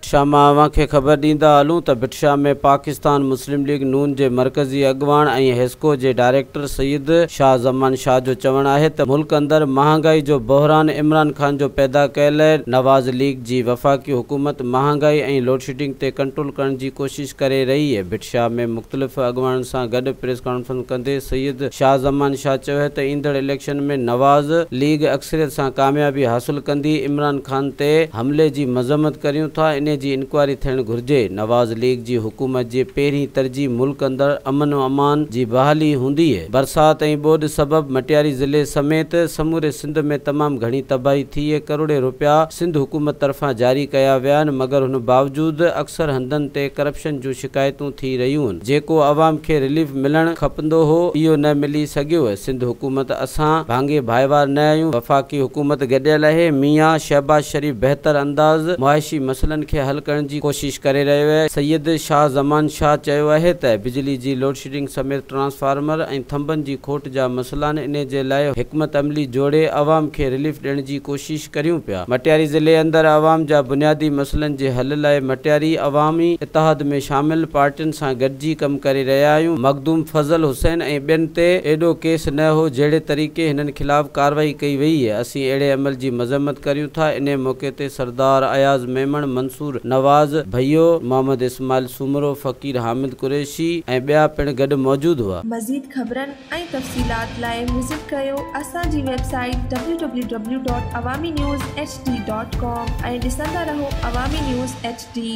ڀٽ شاهه مان اوهان کي خبر ڏيندا هلون ته ڀٽ شاهه ۾ پاڪستان مسلم ليگ نون جي مرڪزي اڳواڻ ۽ حيسڪو جي ڊائريڪٽر سيد شاهه زمان شاهه جو چوڻ آهي ته ملڪ اندر مهانگائي جو بحران عمران خان جو پيدا ڪيل نواز ليگ جي وفاقي حڪومت مهانگائي ۽ لوڊشيڊنگ تي ڪنٽرول ڪرڻ جي ڪوشش ڪري رهي اهي. ڀٽ شاهه ۾ مختلف اڳواڻن سان گڏ پريس ڪانفرنس ڪندي سيد شاهه زمان شاهه چيو ته ايندڙ اليڪشن ۾ نواز ليگ اڪثريت سان ڪاميابي حاصل ڪندي، عمران خان تي حملي جي مذمت ڪريون ٿا، انهي جي انڪوائري ٿيڻ گهرجي، نواز ليگ جي حڪومت جي پهرين ترجيح ملڪ اندر امن و امان جي بحالي هوندي. برسات ۽ ٻوڏ سبب مٽياري ضلعي سميت سموري سنڌ ۾ تمام گهڻي تباهي ٿي، ڪروڙين روپيا سنڌ حڪومت طرفان جاري ڪيا ويا آهن مگر ان باوجود اڪثر هنڌن تي ڪرپشن جون شڪايتون ٿي رهيون آهن، جيڪو عوام کي رليف ملڻ کپندو هو اهو نه ملي سگهيو، سنڌ حڪومت اسان ڀاڱي ڀائيوار نه آهيون، وفاقي حڪومت گڏيل آهي، ميان شهباز شريف بهتر انداز معاشي مسئلن کي حل ڪرڻ جي ڪوشش ڪري رهيو آهي، سيد شاهه زمان شاهه چيو آهي ته بجلي جي لوڊشيڊنگ سميت ٽرانسفارمر ۽ ٿنڀن جي کوٽ جا مسئلا آهن انهي جي لاء حڪمت عملي جوڙي عوام کي رليف ڏيڻ جي ڪوشش ڪريون پيا. مٽياري ضلعي اندر عوام جا بنيادي مسئلن جي حل لاء مٽياري عوامي اتحاد ۾ شامل پارٽين سان گڏجي ڪم ڪري رهيا آهيون، مخدوم فضل حسين ۽ ٻين تي ايڏو ڪيس نه هو جهڙي طريقي هنن خلاف ڪارروائي ڪئي وئي، اسين اهڙي عمل جي مذمت ڪريون ٿا، انهي موقعي تي سردار اياز ميمڻ، منصور نواز ڀيو، محمد اسماعيل سومرو، فقير حامد قريشي ۽ ٻيا پڻ گڏ موجود هئا. مزيد خبرن ۽ تفصيلات لاء وزٽ ڪريو اسان جي website W W W dot Awami news H D dot com ۽ ڏسندا رهو عوامي نيوز ايڇ ڊي.